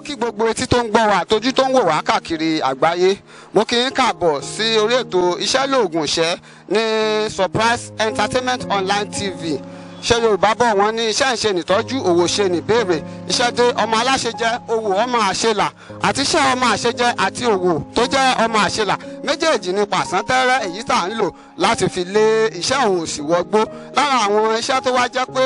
Kí gbogbo etí tó ń gbọ́ wa àtojú tó ń wò wá káàkiri àgbáyé, mo kí yín káàbọ̀ sí orí ètò Iṣẹ́ Lóògùn Ìṣẹ́ ní Surprise Entertainment Online TV. Ṣé Yorùbá bọ̀, wọ́n ní iṣẹ́ ń ṣe nìtọ́jú, òwò ṣe nìbéèrè. Iṣẹ́ dé, ọmọ aláṣẹ jẹ́, òwò ọmọ àṣelà. Àti iṣẹ́ ọmọ àṣejẹ àti òwò tó jẹ́ ọmọ àṣelà, méjèèjì ní pàṣán tẹ́rẹ́ èyí tá à ń lò láti fi lé iṣẹ́ òun òsì wọgbó. Lára àwọn iṣẹ́ tó wá jẹ́ pé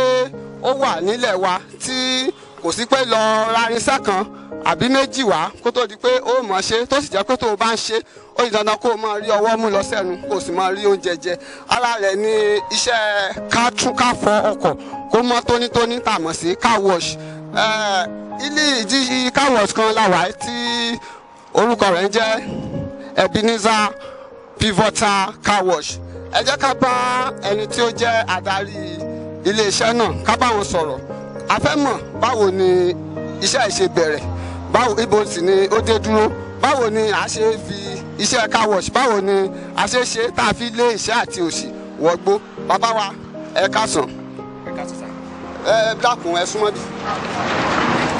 ó wà nílẹ̀ wa tí kò sí pé lọ ra irinṣẹ́ kan àbí méjì wá kó tó di pé ó mọ̀ ṣe, tó sì jẹ́ pé tó o bá ń ṣe, ó di dandan kó o máa rí ọwọ́ mú lọ sẹ́nu, kó o sì máa rí oúnjẹ jẹ. Ara rẹ̀ ní iṣẹ́ ká tún ká fọ ọkọ̀ kó mọ́ tónítóní, tá a mọ̀ sí car wash. Ilé ìdí car wash kan la wà tí orúkọ rẹ̀ ń jẹ́ Ebenezer Pivotal Car Wash. Ẹ jẹ́ ká bá ẹni tí ó jẹ́ adarí iléeṣẹ́ náà, ká bá wọn sọ̀rọ̀. A fẹ́ mọ̀ báwo ni iṣẹ́ ìṣe bẹ̀rẹ̀, báwo, ibo sì ni ó dé dúró, báwo ni a ṣe fi iṣẹ́ car wash, báwo ni a ṣe ṣe tá a fi lé iṣẹ́ àti òṣì wọgbó. Bàbá wa, ẹ káàsán. Ẹ dákun, ẹ súnmọ́ bí.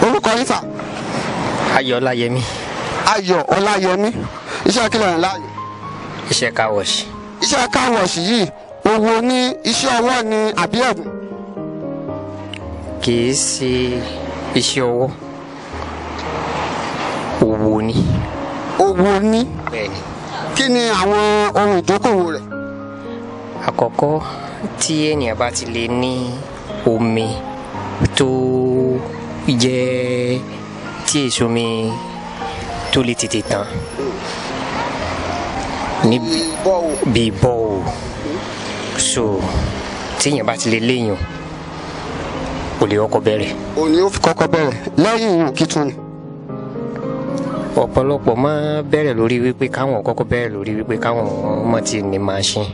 Orúkọ yín, sà? Ayọ̀ Ọláyẹmí. Ayọ̀ Ọláyẹmí. Iṣẹ́ kí lẹ yàn láàyò? Iṣẹ́ car wash. Iṣẹ́ car wash yìí, òwò ní, iṣẹ́ ọwọ́ ni àbí ẹ̀bùn? Kì í ṣe iṣẹ́ ọwọ́, òwò ni. Òwò ní? Bẹ́ẹ̀ni. Kí ni àwọn ohun ìdókòwò rẹ̀? Àkọ́kọ́, tí ènìyàn bá ti lè ní omi tó jẹ́ tí èso mi tó lè tètè tán ní bọ́ọ̀ bíi borehole, so tí èèyàn bá ti lè léyìn, o lè kọ́kọ́ bẹ̀rẹ̀. Òní ó fi kọ́kọ́ bẹ̀rẹ̀. Lẹ́yìn ìyún, kí tún ni? Ọ̀pọ̀lọpọ̀ máa bẹ̀rẹ̀ lórí wípé káwọn kọ́kọ́ bẹ̀rẹ̀ lórí wípé káwọn mọ̀ ti ní machine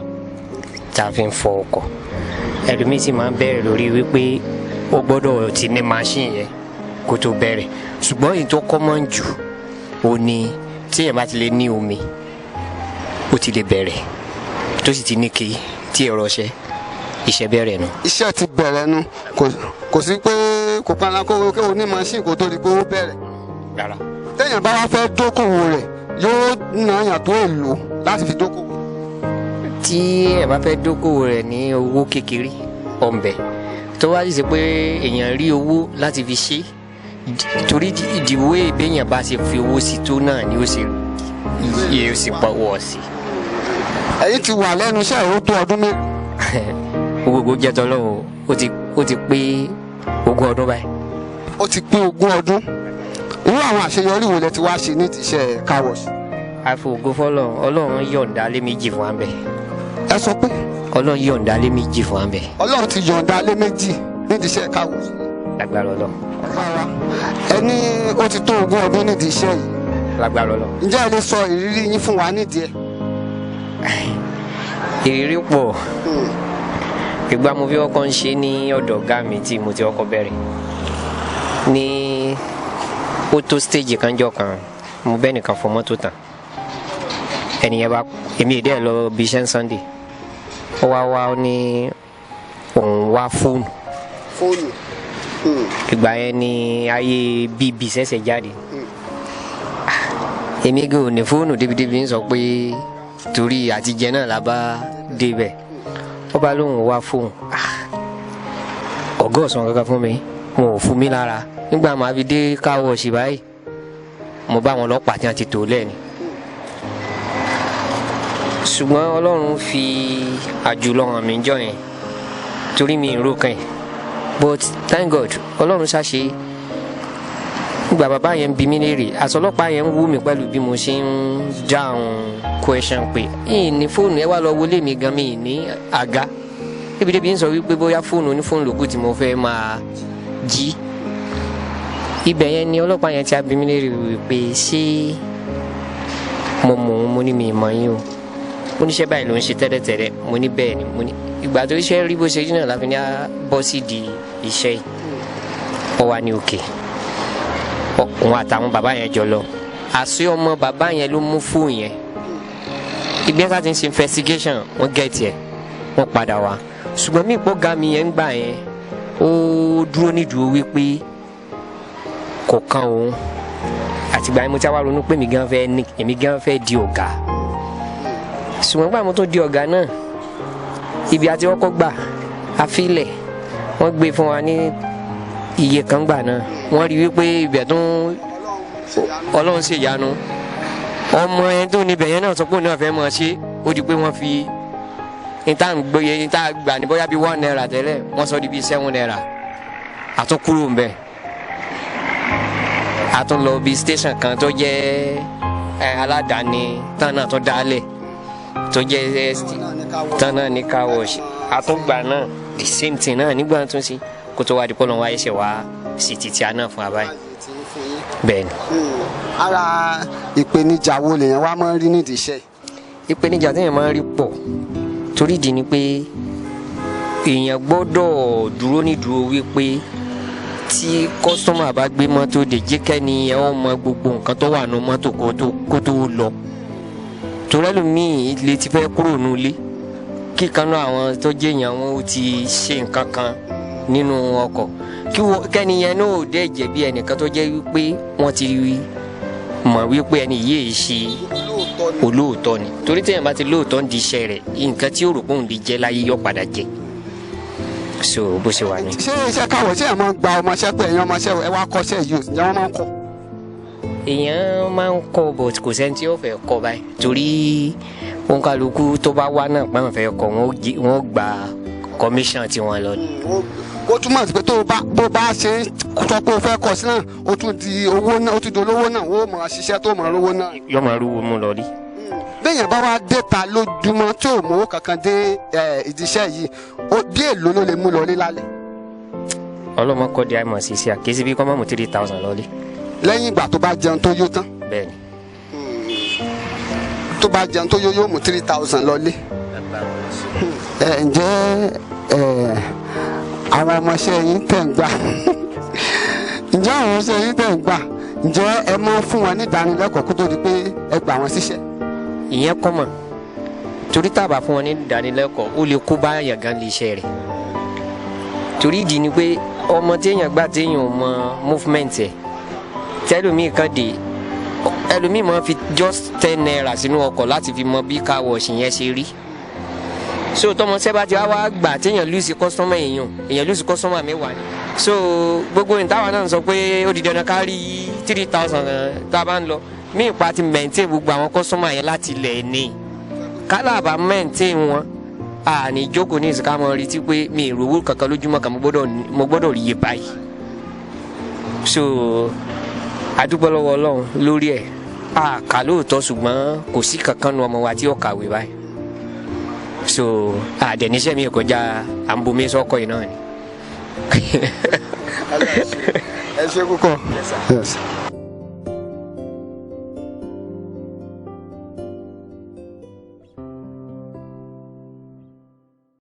tá a fi ń fọ ọkọ̀. Ẹlòmíì sì máa bẹ̀rẹ̀ lórí wípé ó gbọ́dọ̀ ti ní machine yẹn kó tó bẹ̀rẹ̀. Ṣùgbọ́n èyí tó common jù ó ní tí èèyàn bá ti lè ní omi, ó ti lè bẹ̀rẹ̀, tó sì ti ní kí tí ẹ̀rọ ṣe iṣẹ́ bẹ̀rẹ̀ nù. Iṣẹ́ ti bẹ̀rẹ̀ nu. Kò sí pé kò pan kó kó o ní machine kó tó di pé ó bẹ̀rẹ̀. Rárá. Téèyàn bá wá fẹ́ dókòwò rẹ̀, yóò ná yàn tó èlò láti fi dókòwò? Tí ẹ bá fẹ́ dókòwò rẹ̀ ní owó kékeré ọ̀nbẹ, tó wá sì ṣe pé èèyàn rí owó láti fi ṣe, torí ìdìbò ìbéèyàn bá ṣe fi owó sí tó náà ni ó ṣe yẹ ó sì pọ̀ wọ̀ sí. Ẹ̀yin ti wà lẹ́nu iṣẹ́ ìró tó ọdún mélòó? Gbogbo jẹ́ tọ́lọ́run, ó ti pé 20 ọdún báyìí. Ó ti pé 20 ọdún. Irú àwọn àṣeyọrí wo lẹ ti wá ṣe ní iṣẹ́ car wash? Àfògo fọlọ́run, Ọlọ́run yọ̀ǹda lé méjì fún wa bẹ́ẹ̀. Ẹ sọ pé? Ọlọ́run yọ̀ǹda lé méjì fún wa bẹ́ẹ̀. Ọlọ́run ti yọ̀ǹda lé méjì nídìí iṣẹ́ car wash? Lágbára Ọlọ́run. Rárá, ẹni ó ti tó 20 ọdún nídìí iṣẹ́ yìí. Lágbára Ọlọ́run. Ǹjẹ́ ẹ lè sọ ìrírí yín fún wa nídìí ẹ̀? Ìrírí pọ̀. Ìgbà mo fi ọkọ̀ ń ṣe ní ọ̀dọ̀ ọ̀gá mi tí mo ti ọkọ̀ bẹ̀rẹ̀ ní, ó tó stage kan jọ kan, mo bẹ́ nìkan fọ mọ́tò tán. Ẹnìyẹn bá èmi ìdẹ́ lọ bí iṣẹ́ Sunday, ó wá wá, ó ní òun wá fóònù. Fóònù. Ìgbà yẹn ni ayé BB ṣẹ̀ṣẹ̀ jáde. Èmi gan ò ní fóònù débi-débi ń sọ pé torí àtijẹ náà la bá débẹ̀. Ó bá lóun wá fóònù. Ọ̀gá ọ̀sán kankan fún mi, wọn ò fún mi lára. Nígbà máa fi dé car wash báyìí, mo bá àwọn ọlọ́pàá tí wọ́n ti tò lẹ́ni. Ṣùgbọ́n Ọlọ́run fi àjùlọ hàn mí jọ yẹn torí mi ìró kan yìí, but thank God, Ọlọ́run ṣàṣe. Nígbà bàbá yẹn ń bi mí léèrè, àtọlọ́pàá yẹn ń wú mi pẹ̀lú bí mo ṣe ń dáhùn question pé ìyìn ní fóònù, ẹ wá lọ wọlé mi gan, mi ní àga débi débi ń sọ wípé bóyá fóònù onífóònù lòkù tí mo fẹ́ máa jí. Ibẹ̀ yẹn ni ọlọ́pàá yẹn ti á bi mí léèrè wípé ṣé mo mọ̀ ọ́n. Mo ní mi ì mọ̀ yín o. Mo níṣẹ́ báyìí ló ń ṣe tẹ́lẹ̀tẹ́lẹ̀? Mo ní bẹ́ẹ̀ ni. Mo ní ìgbà tó iṣẹ́ rí bó ṣe rí náà láfi ní á bọ́ sí di iṣẹ́ yìí. Ó wà ní òkè, òun àtàwọn bàbá yẹn jọ lọ. Àṣé ọmọ bàbá yẹn ló mú fóònù yẹn. Ìgbẹ́ ká ti ń ṣe investigation, wọ́n get ẹ̀, wọ́n padà wá. Ṣùgbọ́n mí pọ́ ga mi yẹn ń gbà yẹn, ó dúró nídùú wípé kò kan òun. Àtìgbà yẹn mo ti wá ronú pé èmi gan fẹ́ di ọ̀gá. Ṣùgbọ́n gbà mo tó di ọ̀gá náà, ibi àti ọkọ̀ gbà àfilẹ̀ wọ́n gbé fún wa ní iye kan gbà náà. Wọ́n rí wípé ibẹ̀ tó Ọlọ́run ṣe ìyanu, ọmọ ẹni tó níbẹ̀ yẹn náà sọ pé òun náà fẹ́ mọ̀ ṣe. Ó di pé wọ́n fi níta ń gbóye níta gbà ní bóyá bíi ₦1 tẹ́lẹ̀, wọ́n sọ di bíi ₦7. Àtúnkúrò ń bẹ̀, àtún lọ bíi station kan tó jẹ́ aládàáni tán náà tó dálẹ̀ tó jẹ́ tán náà ní car wash. Àtúngbà náà the same thing náà nígbà tó ń ṣe kó tó wá di pọ́lọ́n wáyé ṣe wá sí títí àná fún abáyé bẹ́ẹ̀ ni. Ara ìpèníjà wo lèèyàn wá máa ń rí nídìí iṣẹ́? Ìpèníjà téèyàn máa ń rí pọ̀, torí ìdí ni pé èèyàn gbọ́dọ̀ dúró nídúró wípé tí kọ́sítọ́mà bá gbé mọ́tò dé, jẹ́ kẹ́ni ẹ̀ ọ́ mọ gbogbo nǹkan tó wà nù mọ́tò kó tó lọ. Torí ẹlòmíì lè ti fẹ́ kúrò nulẹ̀, kíkanú àwọn tó jẹ́ èèyàn wọn ó ti ṣe nǹkan kan nínú ọkọ̀, kẹ́ni yẹn náà ò dẹ̀ jẹ̀bi ẹnìkan tó jẹ́ wípé wọ́n ti mọ̀ wípé ẹni yìí ṣe olóòótọ́ ni. Torí téèyàn bá ti lóòótọ́ ń di iṣẹ́ rẹ̀, nǹkan tí ó rò pé òun lè jẹ́ láyé yọ padà jẹ́. So bó ṣe wà ní. Ṣé iṣẹ́ káwọ̀ ṣé ẹ̀ máa ń gba ọmọọṣẹ́ pé ẹ̀yin ọmọọṣẹ́ ẹ wá kọ́ṣẹ́ yìí, ǹjẹ́ wọ́n máa ń kọ́? Èèyàn máa ń kọ́, but kò sẹ́ni tí ó fẹ́ kọ́ báyìí, torí òǹkàlùkù tó bá wá náà pọ́n fẹ́ kọ́, wọ́n gba commission tí wọ́n lọ. Ó túmọ̀ sí pé tó bó bá ṣe ń sọ pé o fẹ́ kọ́ sí náà, ó tún di owó náà, ó tún di olówó náà, ó mọ̀ ṣiṣẹ́ tó mọ̀ rówó náà. Yóò máa rúwo mú lọ rí. Béèyàn bá wá dé ta lójúmọ́ tí ò mówó kankan dé ìdíṣẹ́ yìí, bí èlò ló lè mú lọ rí lálẹ́? Ọlọ́mọ kọ́ di àìmọ̀ sí sí àkíyèsí bí kọ́ mọ́ mú 3,000 lọ́lé. Lẹ́yìn ìgbà tó bá jẹun tó yó tán. Bẹ́ẹ̀ni. Tó bá jẹun tó yó, yóò mú 3,000 lọ́lé. Ǹjẹ́ àwọn ọmọọṣẹ́ yín tẹ̀ ń gbà, ǹjẹ́ àwọn ọmọọṣẹ́ yín tẹ̀ ń gbà, ǹjẹ́ ẹ máa fún wọn ní ìdánilẹ́kọ̀ọ́ kó tó di pé ẹ gbà wọ́n síṣẹ́? Ìyẹn kọ́ mọ̀, torí tàbá fún wọn ní ìdánilẹ́kọ̀ọ́, ó lè kó bá èèyàn gan lè ṣe rẹ̀. Torí ìdí ni pé ọmọ téèyàn gbà téèyàn ò mọ movement ẹ̀, tẹ́lòmíì kan dé, ẹlòmíì máa fi just ₦10 sínú ọkọ̀ láti fi mọ bí car wash yẹn ṣe rí. So tọmọṣẹ́ bá ti wá gbà téèyàn lose customer, èèyàn lose customer mẹ́wàá ni. So gbogbo ìtawà náà sọ pé ó di dandan ká rí 3,000 tá a bá ń lọ mí ìpa ti maintain gbogbo àwọn customer yẹn láti ilẹ̀ ní kálàbà maintain wọn. Àní jókòó ní ìsìnká mọ retí pé mi ìrówó kankan lójúmọ́ kan, mo gbọ́dọ̀ rí iye báyìí. So adúpẹ́ lọ́wọ́ Ọlọ́run lórí ẹ̀. A kà lóòótọ́, ṣùgbọ́n kò sí kankan nu ọmọ wa tí ó kàwé báyìí. So àdẹ̀níṣẹ́ mi kọjá à ń bomi sọ́kọ̀ yìí náà ni. Ẹ ṣe púpọ̀. Yes.